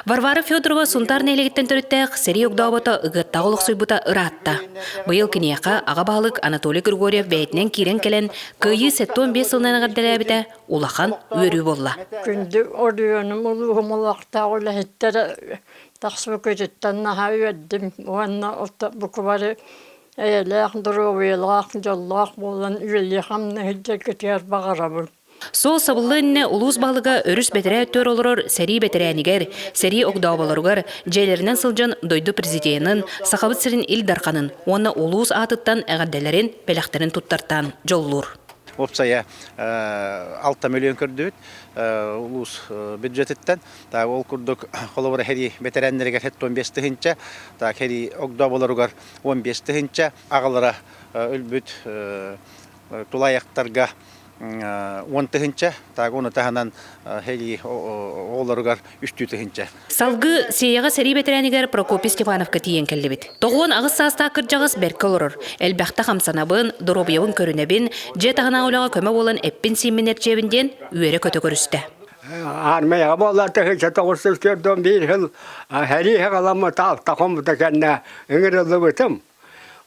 Варвара Федорова Сунтаар нэһилиэгиттэн төрүттээх сэрии огдообото Ыгыаттаҕа олохсуйбута ыраатта. Быйыл киниэхэ аҕа баһылык Анатолий Григорьев бэйэтинэн киирэн кэлэн Кыайыы 75 сылынан эҕэрдэлээбитэ улахан үөрүү буолла. Күндү оройуонум улууһум олохтоох үлэһиттэрэ тахсыбыккытыттан наһаа үөрдүм уонна бука бары эйэлээх, доруобуйалаах, дьоллоох буолан үлэлии-хамныы сылдьаргытыгар баҕарабын. Суол сабыллыа иннинэ улуус баһылыга өрүс бэтэрээ өттүгэр олорор сэрии бэтэрээнигэр, сэрии огдооболоругар дьиэлэринэн сылдьан дойду президенин, Сахабыт сирин Ил Дарханын уонна улуус аатыттан эҕэрдэлэрин, бэлэхтэрин туттартаан дьоллуур. Уопсайа 6 миллион көрдүбүт улуус бюджетиттэн. Ол курдук холобура сэрии бэтэрээннэригэр 75 тыһыынча, сэрии огдооболоругар 15 тыһыынча, аҕалара өлбүт тулаайахтарга 10 тыһыынча, так ону таһынан сэрии оҕолоругар 3 тыһыынча. Салгыы Сиэйэҕэ сэрии бэтэрээнигэр Прокопий Степановка тиийэн кэллибит. 98 саастаах кырдьаҕас бэркэ олорор. Элбэхтэ хамсанабын, доруобуйабын көрүнэбин, дьиэ таһынааҕы үлэҕэ көмө буолан эппин-сииммин эрчийэбин диэн үөрэ-көтө көрүстэ. Армияҕа буолла 1941 сыл сэрии саҕаламмыта алта хоммута кэннэ ыҥырыллыбытым.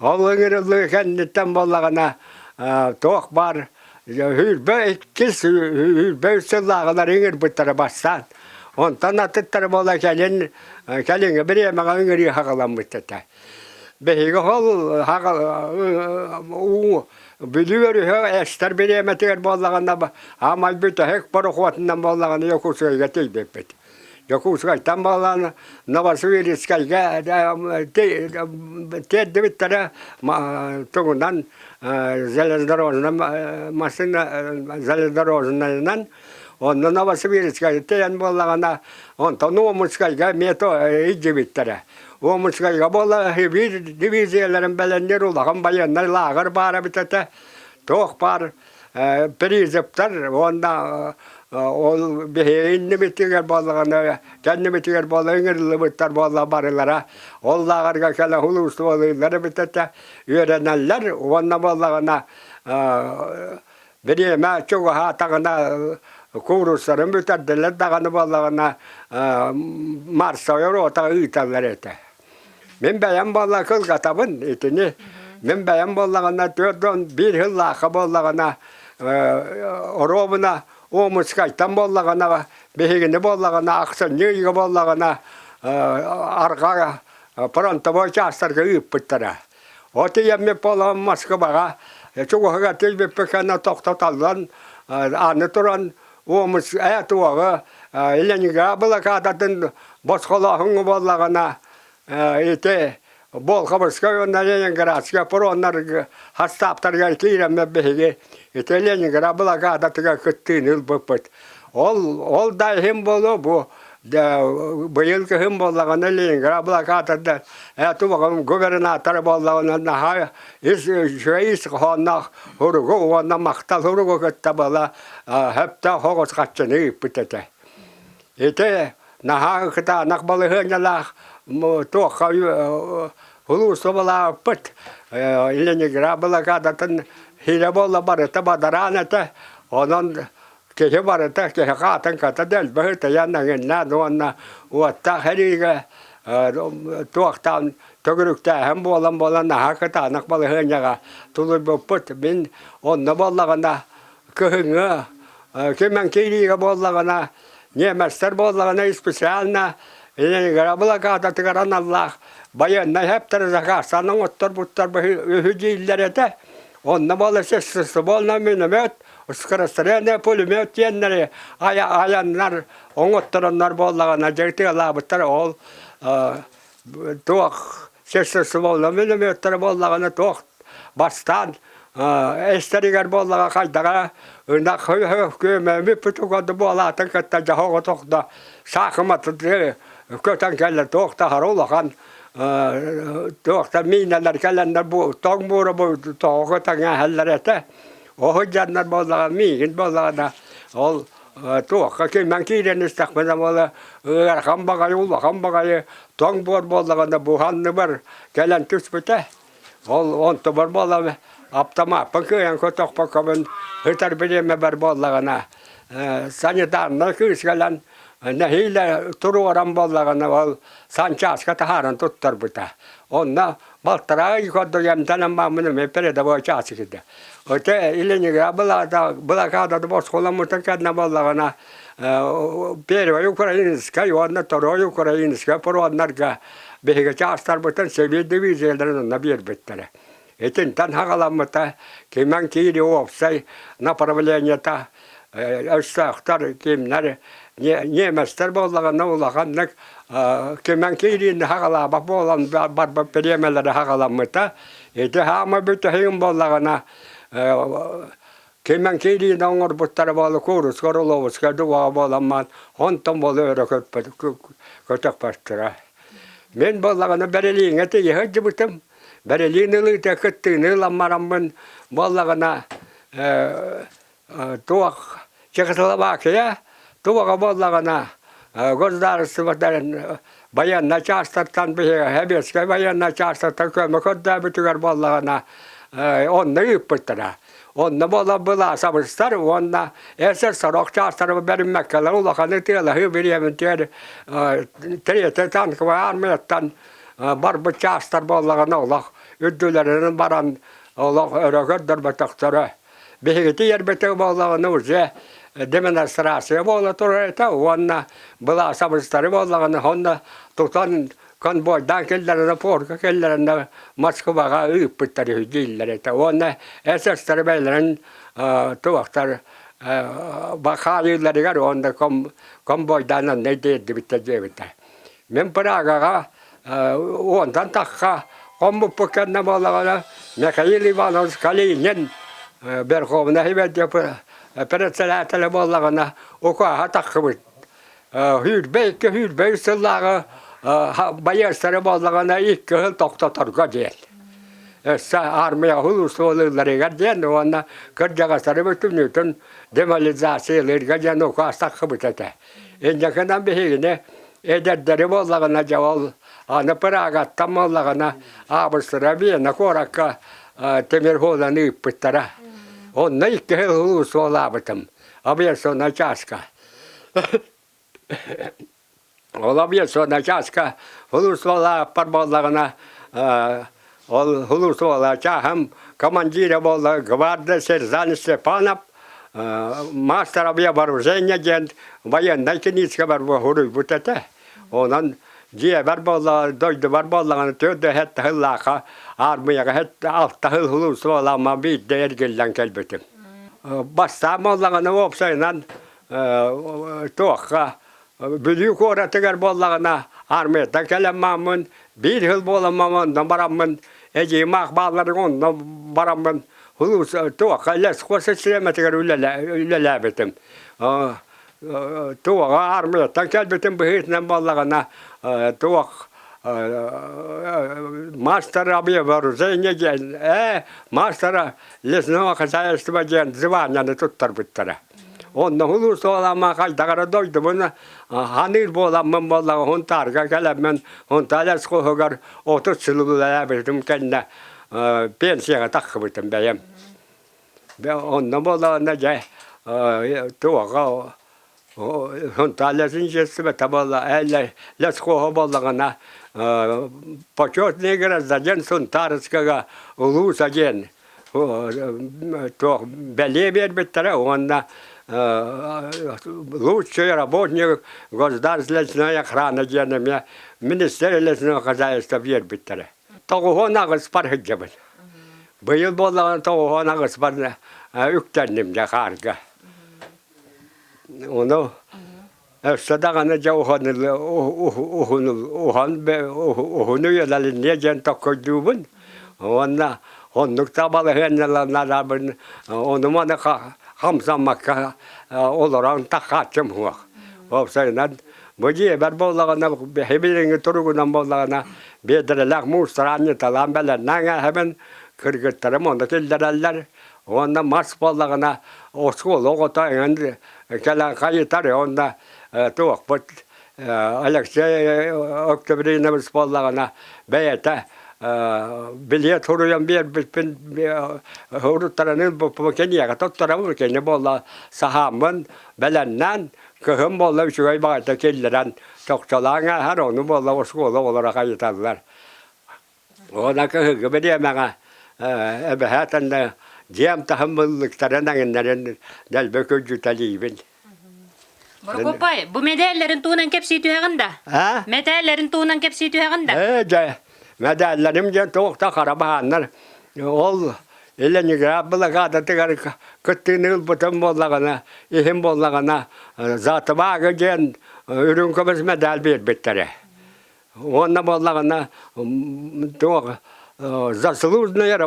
Ол ыҥырыллыы кэнниттэн буоллаҕына туох баар 22, 23 сыллааҕылар ыҥырбыттара бастаан. Онтон атыттара буола кэлин кэлиҥҥи бириэмэҕэ ыҥырыы саҕаламмыт этэ. Биһиги ол уу Бүлүү өрүһэ эстэр бириэмэтигэр буоллаҕына аамай бүтэһик борохуотунан буоллаҕына Якутскайга тиийбиппит. Дьокуускайтан буолан Новосибирскайга тиэрдибиттэрэ тугунан железнодорожнай массыына железнодорожнайынан онно Новосибирскайга тиийэн буоллаҕына онтон Омскайга эмиэ илдьибиттэрэ. Омскайга буола биир дивизияларын бэлэмниир улахан байыаннай лааҕыр баар эбит этэ. Туох баар призывтар уонна ол биһиги иннибитигэр буоллаҕына кэннибитигэр буола ыҥырыллыбыттар буолла барылара ол лааҕырга кэлэ улуустуолыыллар эбит этэ үөрэнэллэр уонна буоллаҕына бириэмэ чугаһаатаҕына кууруссарын бүтэрдилэр даҕаны буоллаҕына марсовой рота ыыталлар этэ. Мин бэйэм буолла кылгатабын итини. Мин бэйэм буоллаҕына 41 сыллаахха буоллаҕына оруобуна Омскайтан буоллаҕына биһигини буоллаҕына ахсынньы ыйга буоллаҕына арҕаа фронтовой чаастарга ыыппыттара. От ийэммит буолан Москваҕа чугаһыгар тиийбиппит кэннэ тохтоталлан аны туран Омск ээ туоҕу Ленинград блокадатын босхолооһуҥҥа буоллаҕына ити Болховскай уонна Ленинградскай фроннар хастааптарыгар киирэммит биһиги ити Ленинград блокадатыгар кыттыыны ылбыппыт. Ол ол да иһин буолуо бу быйыл кыһын буоллаҕына Ленинград блокадата тубаҕым губернатора буоллаҕына наһаа ис үчүгэй ис хоһоонноох суругу уонна махтал суругу кытта была сөптөөх соҕус харчыны ыыппыт этэ. Ити наһаа кытаанах балаһыанньалаах туохха улуусубалаабыппыт Ленинград блокадатын сирэ буолла барыта бадараан этэ. Онон киһи барыта киһи хаатын хата дэлби ытыйан эҥиннээн уонна уоттаах эриигэ туохтаан төгүрүктээһин буолан буолан наһаа кытаанах балаһыанньаҕа тулуйбуппут. Мин онно буоллаҕына кыһыҥҥы кимэн киириигэ буоллаҕына немецтэр буоллаҕына специально Ленинград блокадатыгар аналлаах байыаннай хэптэрэ заказтаан оҥотторбуттар үһү дииллэр этэ. Онно буола ствольный миномет, скорострельный пулемет диэннэри айаннар оҥоттороннор буоллаҕына дьэ тыалаабыттар ол туох ствольный минометтара буоллаҕына туох бастаан эстэригэр буоллаҕа хайдаҕа ынах күөмэммит тугады буолаатын кытта дьоһоҕо тохто саахыматы көтөн кэллэ туох таһара улахан туохта миинэлэр кэлэннэр бу тоҥ буора бу тоҕо көтөн ээһэллэр этэ оһу дьаннар буоллаҕа миигин буоллаҕына ол туохха кимэн киирэн истэхпинэ буола ыарахан баҕайы улахан баҕайы тоҥ буор буоллаҕына буһанныбар кэлэн түспүтэ Ол онтубар буола аптамааппын кыайан көтөхпөккөбүн ытар бириэмэбэр буоллаҕына санитарнай кыыс кэлэн Нэһиилэ туруоран буоллаҕына ол санчааска таһааран туттарбыта. Онно балтараа ый курдук эмтэнэн бараммын эмиэ передовой чаас киирдэ. Ити Ленинград блокадата босхоломмутун кэннэ буоллаҕына Первый Украинскай уонна Второй Украинскай фроннарга биһиги чаастарбытын Сэбиэт дивизияларын онно биэрбиттэрэ. Итинтэн саҕаламмыта кимэн киири уопсай направлениета өстөөхтөр кимнэр немецтэр буоллаҕына улаханнык кимэн киириини саҕалаабат буолан барбыт бириэмэлэрэ саҕаламмыта. Ити хаама бүтэһигин буоллаҕына кимэн киириини оҥорбуттара буола Курскай, Орловскай дуоҕа буоламмаан онтон буола өрө көтөхпөттөрө. Мин буоллаҕына Берлиҥҥэ тиийэ сылдьыбытым. Берлин ылыыта кыттыыны ылан бараммын буоллаҕына туох Чехословакия туоҕа буоллаҕына государствотарын байыаннай чаастартан биһиги сэбиэскэй байыаннай чаастартан көмө көрдөөбүтүгэр буоллаҕына онно ыыппыттара. Онно буолан былаасабыстар уонна СССР чаастары бэриммэккэлэр улахан ытыалаһыы бириэмэтигэр третья танковая армияттан барбыт чаастар буоллаҕына олох үрдүлэринэн баран олох өрө көрдөрбөтөхтөрө. Биһигити ербэтэх буоллаҕына уже демонстрация буола турар этэ уонна былаасабыстары буоллаҕына онно тутан конвойдаан киллэрэнэ порка киллэрэнэ Москваҕа ыыппыттар үһү дииллэр этэ уонна СССР бэйэлэрин туохтар хаайыыларыгар уонна конвойдаан онно тиэрдибиттэр диэбиттэр. Мин Прагаҕа уонтан тахха хоммуппут кэннэ буоллаҕына Михаил Иванович Калинин Верховнай председателэ буоллаҕына укааһа таххыбыт. 22 23 сыллааҕы байыастары буоллаҕына икки сыл тохтоторго диэн. Өссө армия улуусуолууларыгар диэн уонна кырдьаҕастары бүтүннүүтүн демобилизациялыырга диэн укаас таххыбыт этэ. Инньэ биһигини эдэрдэри буоллаҕына дьэ ол аны Прагаттан буоллаҕына Аабыстара Вена куоракка тимир суоланы ыыппыттара. Онно икки сыл суолаабытым авиационнай чааска. Ол авиационнай чааска сулууспалаабыппар буоллаҕына ол сулууспалаа чааһым командира буолла гвардия сержант Степанов мастер авиавооружения диэн военнай киниискэбэр суруйбут этэ. Онон дьиэбэр буолла, дойдубар буоллаҕына төрт да сэттэ сыллаахха аармыйаҕа алта сыл сулууспалаама биирдэ эргиллэн кэлбитим. Бастаан буоллаҕына уопсайынан туохха Бүлүү куоратыгар буоллаҕына аармыйаттан кэлэн мааммын биир сыл буолан онно бараммын эдьиийим аах баалларыгар онно бараммын туохха лесхоз систиэмэтигэр үлэлээбитим. Туоҕа аармыйаттан кэлбитим быһыытынан буоллаҕына туох мастер авиавооружения диэн мастера лесного хозяйства диэн званияны туттарбыттара. Онно улуус-суолама хайдах эрэ дойдубун ханыыр буоламмын буоллаҕа Һунтаарга кэлэммин Һунтаар лесхоһугар 30 сыл үлэлээбитим кэннэ пенсияҕа тахсыбытым бэйэм. Онно буоллаҕына дьэ туоҕа Һунтаар лесничествота буолла лесхоһа буоллаҕына почетный гражданин Сунтарского улууса диэн туох бэлиэ биэрбиттэрэ уонна лучший работник государственной охраны диэн эмиэ министр лесного хозяйства биэрбиттэрэ. 98-пар сылдьабын. Быйыл буоллаҕына 98-пар үктэнним дьэ хаарга. Ону Өссө даҕаны дьэ уһун үйэлэлинниэ диэн токкойдуубун. Уонна оннук да балаһыанньаланарабын ону-маны хамсаммакка олорон таххааччым суох. Уопсайынан, бу дьиэбэр буоллаҕына, билиҥҥи туругунан буоллаҕына, биэдэрэлээх муустараан ньыталаан бэлэмнээн ээһэбин, кыргыттарым ону киллэрэллэр. Уонна мас буоллаҕына, оскуола оҕото эҥин кэлэн хайытар уонна туохпут Алексей Октябринович буоллаҕына бэйэтэ билиэт суруйан биэрбиппин уруттаран ылбыппын киниэхэ туттарабын кини буолла саһааммын бэлэмнээн кыһын буолла үчүгэй баҕайыта киллэрэн чохчолоон ааһар ону буолла оскуола оҕолоро хайыталлар Уонна кыһыҥҥы бириэмэҕэ эбэһээт анна дьиэм таһым ыллыктарын аҥыннарын дэлби күрдьүтэлиибин. Борокуоппай, бу мэдээллэрин туһунан кэпсии түһэҕин да? А? Мэтээллэрин туһунан кэпсии түһэҕин да? Ээ, дьэ, мэдээллэрим диэн туох да хара баһааннар. Ол Ленинград блокадатыгар кыттыыны ылбытым буоллаҕына, иһин буоллаҕына, Затыбаагы диэн үрүҥ көмүс мэдээл биэрбиттэрэ. Уонна буоллаҕына туох заслуженный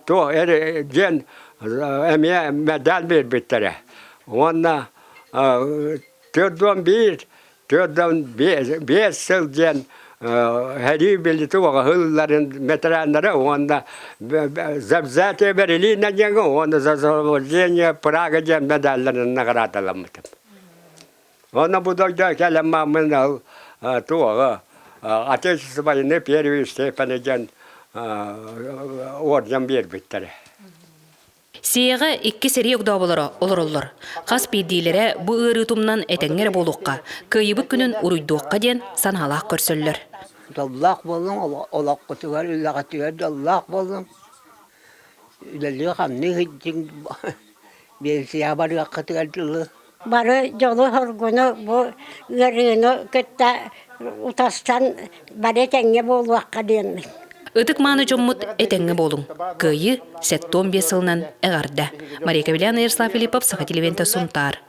туох диэн эмиэ медаль биэрбиттэрэ. Уонна 41, 45 сыл диэн сэрии билити ылларын ветераннара уонна за взятие Берлина диэҥҥэ уонна за освобождение Прага диэн медалларын наҕараадаламмытым. Уонна бу дойду кэлэн мааммын ол туоҕа Отечество войны первой степени диэн орден биэрбиттэрэ. Сиэҕэ икки сэрии огдооболоро олороллор. Хас биирдиилэрэ бу ыарыы тумнан этэҥҥэ эрэ буолуохха, кыайыбыт күнүн уруйдуохха диэн санаалаах көрсөллөр. Дьоллоох буоллуҥ, олоххутугар, үлэҕитигэр дьоллоох буоллуҥ. Үлэлии-хамныы сылдьыҥ, биэнсийэҕэ барыаххытыгар дылы. Бары дьолу-соргуну бу ыарыыны кытта утарсан бары тэҥҥэ буолуохха диэммин. Ытык-мааны дьоммут этэҥҥэ буолуҥ. Кыайыы 75 сылынан эҕэрдэ. Мария Кавеляна, Ярослав Филиппов, Саха телевидениета Сунтаар.